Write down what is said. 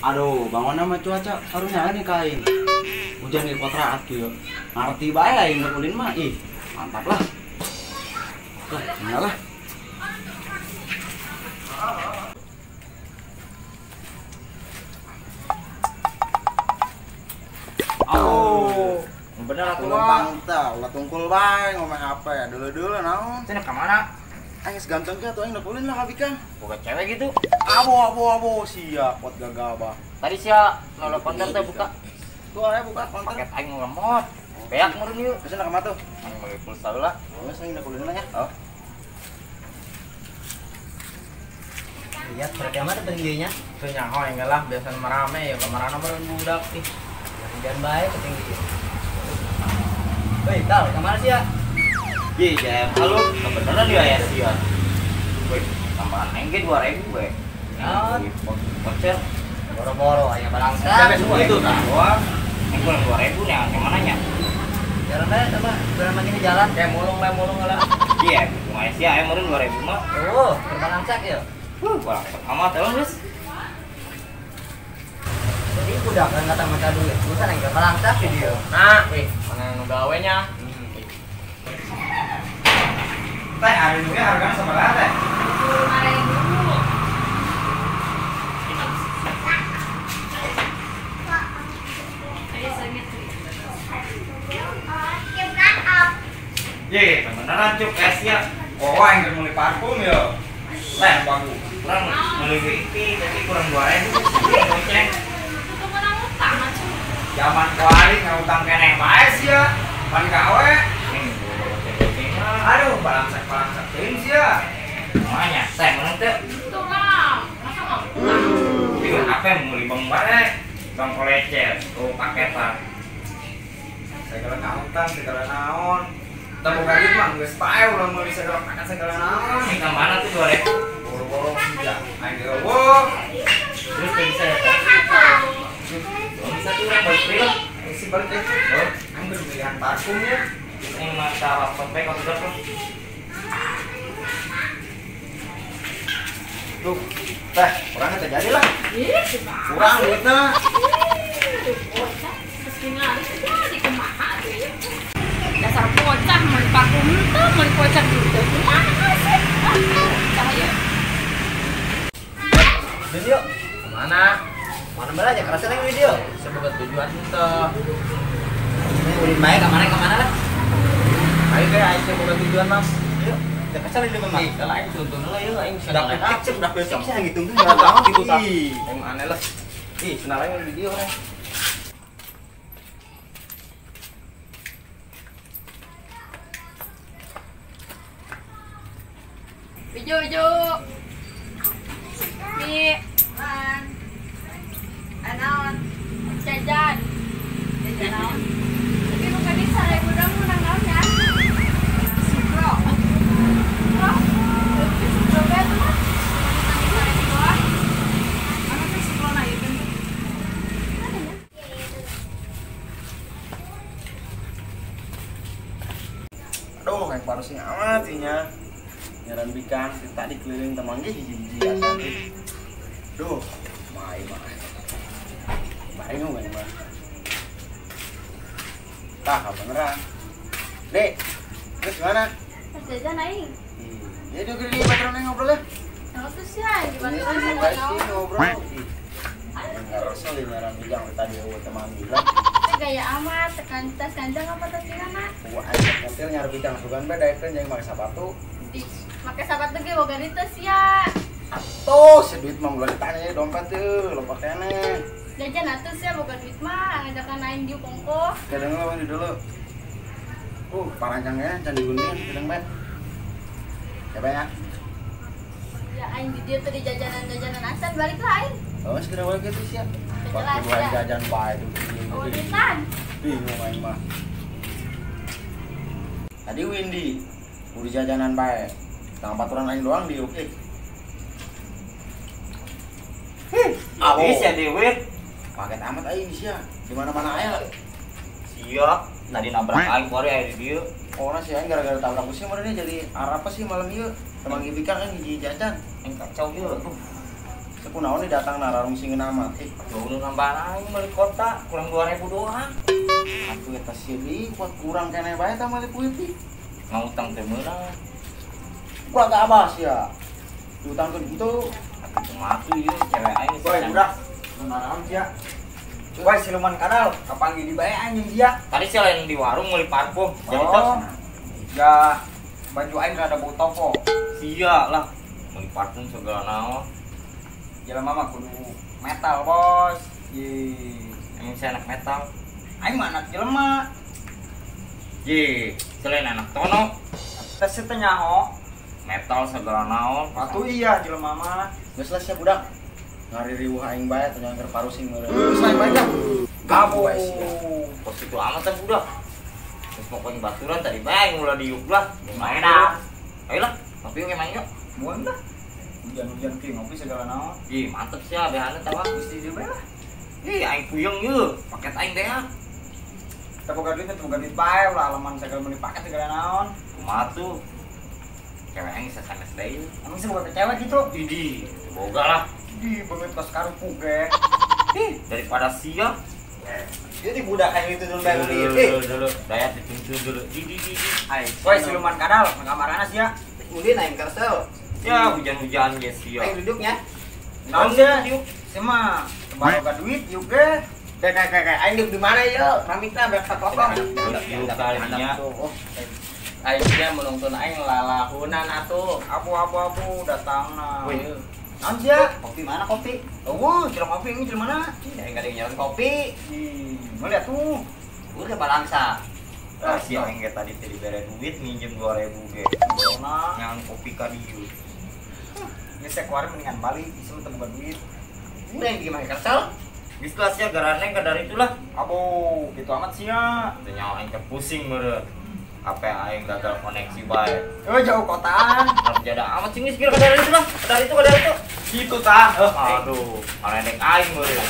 Aduh, bangun sama cuaca karunya nih kain. Hujan di kotra kieu. Ngarti bae aing ulin mah ih, mantap lah. Lah, nyalah. Oh, bener atuh lempang tah, ulah tungkul bae ngomong HP dulu-dulu naon. Cenah ka mana? Aing geus ganteng ge atuh aing ulin lah ka bikang. Boga cewek gitu. Abo abo abo sia pot gagabah. Tadi sia lolo konter teh buka. Tuh aya buka konter. Paket aing ngelemot. Beak meureun ieu. Geus ka mana tuh? Aing meuli pulsa heula. Oh, geus aing ulin lah ya. Oh. Lihat berarti mana tingginya? Teu nyaho aing lah biasa marame ya kamarana meureun budak ih. Hujan bae ketinggian. Woi, tal, kemana sih ya? Ih, jam halo, kebenaran dia ya sih ya. Woi, tambahan aing ge 2000 we. Naon? Voucher. Boro-boro aya balangsa. Itu tah. Wah, aing kurang 2000 nih, gimana nya? Jalan bae sama jalan makin jalan. Kayak mulung bae mulung lah. Iya, kumaha sih aing meureun 2000 mah. Oh, berbalangsak ya. Balangsak amat euy geus. Jadi budak kan kata mata duit, bukan yang balangsak di dia. Nah, wih, mana nu gawe nya? Teh, ari nu ge hargana sabaraha teh? 25.000. Ye, beneran cuk es ya. Oh, aing keur meuli parfum yo. Lah, bagus. Kurang meuli WP tapi kurang 2000. Goceng. Zaman kuari ngutang keneh bae sia. Pan gawe. Aduh, balangsak-balangsak teuing sia. Kumanya, teh meunang teu? Tukang, masa ngutang? Ieu apa meuli bang bae? Bang kolecer, oh paketan. Segala ngutang, segala naon. Teu boga duit mah geus pae ulah meuli segala paket segala naon. Ini ka mana tuh 2000? Boro-boro sia. Aing ge eueuh. Terus teu bisa ya, teh? Bisa tuh orang balik beli lah. Isi balik ya. Oh, aing belian parfum ya. Terus aing mata hotspot bae kalau sudah tuh. Tuh, teh, kurangnya terjadi lah. Kurang duitnya. Bocah, meski ngaris jadi kumaha tuh ya. Dasar bocah meuli parfum teu, meuli kocak gitu. Kumaha sih? Bocah ya. Jadi yuk, kemana? Mana belajar kerasa lagi video. Semoga tujuan teh. Ini ulin bae ka mana lah. Ayo kayak aing semoga tujuan mas. Yuk, teu kesel di mah. Ih, kalau aing tuntun heula ieu aing sudah detik sudah besok sih ngitung tuh enggak tahu gitu tah. Emang aneh lah. Ih, senang aing video eh. Ijo ijo. Mi. Anaon jajan jajan naon tapi bukan di 1000 dong menang naon ya sukro sukro tapi sukro bae tuh mah menang 2000 doang mana teh sukro na ieu teh aduh kayak parusnya amat sih nya nyaran bikang tadi keliling teman ge hiji-hiji acan duh mai mah bingung aing mah. Tah, beneran. Dek, terus gimana? Pas jajan aing. Ya udah gini baturan aing ngobrol ya. Nah, terus ya gimana sih ngobrol? Enggak kesel ya nyaran bijang tadi eueuh teman gila. Teh gaya amat, tekan tas kanjang apa tas tingana? Wah, aing kantil nyari bijang sugan bae daekeun jeung make sepatu. Make sepatu ge boga di tas ya. Tuh, seduit mah ulah ditanya dompet tuh, lupa keneh. Jajan atuh sia boga duit mah ngajakan aing dieu kongko. Kadang lo mandi dulu. Paranjangnya can digunting kadang bae. Coba ya. Ya aing di dieu teh di jajanan-jajanan acan balik lah aing. Oh, segera balik gitu sia. Waktu aing jajan bae tuh. Oh, duitan. Bingung aing mah. Tadi Windy udah jajanan bae. Tang baturan aing doang di oke. Habis ya dewe. Paket amat aing sia. Di mana-mana aya lah. Siap. Tadi nabrak aing kuari aya di dieu. Orang sih aing gara-gara tabrak sih meureun jadi arah apa sih malam ieu. Teman gibika kan hiji jajan. Aing kacau ieu. Sekunaon nih datang nararung sing amat. Jauh nu nambahan aing meuli kota kurang 2000 doang. Atuh eta sieun kuat kurang keneh bae tah meuli puitik. Ngutang teh meunang. Kurang ka abas ya. Diutangkeun kitu. Atuh kumaha tuh ieu cewek aing. Woi budak, naraon sia? Woi siluman kadal, kapanggih di bae anjing sia. Tadi sih lain di warung meuli parfum. Jadi tos. Ya baju aing rada bau toko. Sia lah, meuli parfum segala naon. Jelema mah kudu metal, Bos. Ye, emang saya anak metal. Aing mah anak jelema. Ye, selain anak tono. Tes teh nyaho. Metal segala naon. Atuh iya jelema mah. Geus lah sia budak. Ngaririweuh aing bae teh keur parusing meureun. Geus lain bae dah. Gabo. Pos itu amat teh budak. Terus pokoknya baturan tadi bae ulah diuk lah. Main dah. Ayolah, ngopi yuk main yuk. Mun dah. Hujan-hujan ki ngopi segala naon. Ih, mantep sia behana tah mah. Geus di dieu bae lah. Ih, aing puyeng yeuh. Paket aing teh ah. Teu boga duit, teu boga duit bae ulah alaman segala meuli paket segala naon. Kumaha tuh? Cewek aing sasanes deui. Emang sih boga cewek gitu? Idih, boga lah. Ih, beungeut kos karupuk ge. Ih, daripada sia. Jadi budak kayak gitu dulu bae beli. Dulu, dayat dituntun dulu. Di. Woi siluman kadal, kamarana sia? Ulin aing kersel. Ya hujan-hujan ge sia. Aing duduknya. Naon sia? Sia mah boga duit yuk ge. Kayak aing duduk di mana yeuh? Pamit lah beak sakokong. Yuk kalinya. Aing sia menungtun aing lalahunan atuh. Abu-abu datangna. Naon sia? Kopi mana kopi? Eueuh, jelema kopi ini jelema mana? Aing gak ada yang nyaran kopi. Ih, meuli atuh. Udah balangsa. Ah, sia aing ge tadi teh dibere duit minjem 2000 ge. Nah, nyaran kopi ka dieu. Geus kuari mendingan balik, ieu mah teu boga duit. Udah yang gimana kersel? Geus lah sia garaneng ka dari itulah. Abo, gitu amat sia. Teu nyawa aing teh pusing meureun. HP aing gagal koneksi bae. Oh, jauh kotaan. Jada amat sih geus kira ka dari itulah. Ka dari itu. Gitu tah. Aduh, maledek aing meureun.